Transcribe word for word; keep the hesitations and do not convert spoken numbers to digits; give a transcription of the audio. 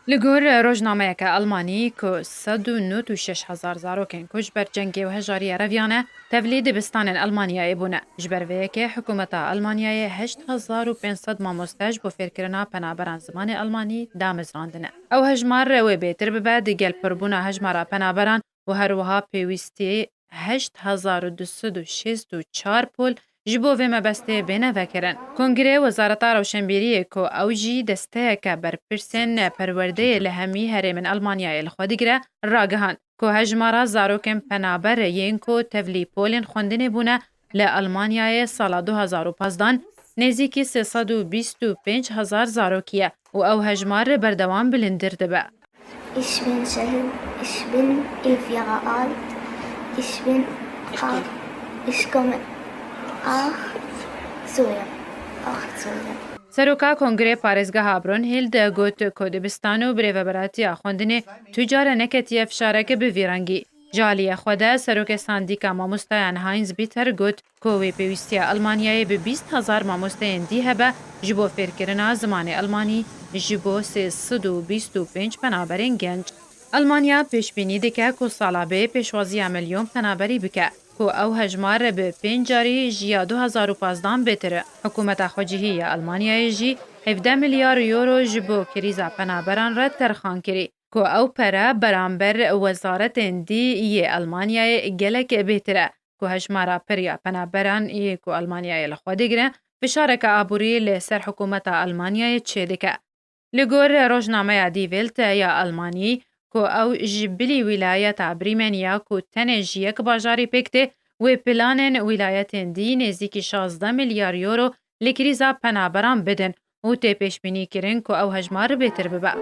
Li gor rojnameyeke Almanî ku sed û nod û şeş hezar zarokên ku ji ber cengê û hejariyê reviyane, tevlî dibistanên Almanyayê bûne. Ji ber vê yekê hikûmeta Almanyayê heşt hezar û pênc sed mamoste ji bo fêrkirina penaberan zimanê Almanî damezrandine. Ew hejmar wê bêtir bibe digel pirbûna hejmara penaberan û her wiha pêwîstî heşt hezar û du sed û şêst û çar pol ji bo vê mebestê bêne vekirin. Kongrê Wezareta Rewşenbîriyê ku ew jî desteyeke berpirsên perwerdeyê li hemî herêmên Almanyayê li xwe digire, ragihand ku hejmara zarokên penaber yên ku tevlî polên xwendinê bûne li Almanyayê sala du hezar û pazdan nêzîkî sê sed û bîst û pênc hezar zarokî ye û ew hejmar berdewam bilindir dibe. Ich bin Shahid, ich bin elf Jahre alt, ich bin acht, ich komme acht Syrien, acht Syrien. Seroka Kongrê Parêzgeha Brunhild got ku dibistan û birêveberatiya xwendinê tu care neketiye fişareke bi vî rengî. Ji aliyê xwe de Serokê Sandîka Mamostayan Heinz Bitter got ku wê pêwîstiya Almanyayê bi bîst hezar mamosteyên dî hebe ji bo fêrkirina zimanê Almanî ji bo sê sed û bîst û pênc penaberên genc. Almanya pêşbînî dike ku sala bê pêşwaziya milyon penaberî bike, ku ew hejmar bi pênc carî ji ya du hezar û pazdan bêtir e. Hikûmeta xwecihî ya Almanyayê jî hevdeh milyar euro ji bo krîza penaberan re terxan kirî, ku ew pere beramber wezaretên dî yê Almanyayê gelek bêtir e, ku hejmara pir ya penaberan yê ku Almanyayê li xwe digire, fişareke aborî li ser hikûmeta Almanyayê çêdike. Li gor rojnameya Die Welt ya Almanî, ku ew ji bilî wîlayeta Brîmenî ya ku tenê ji yek bajarî pêk tê, wê planên wîlayetên dî nêzîkî şazdeh milyar euro li krîza penaberan bidin û tê pêşbînîkirin ku ew hejmar bêtir bibe.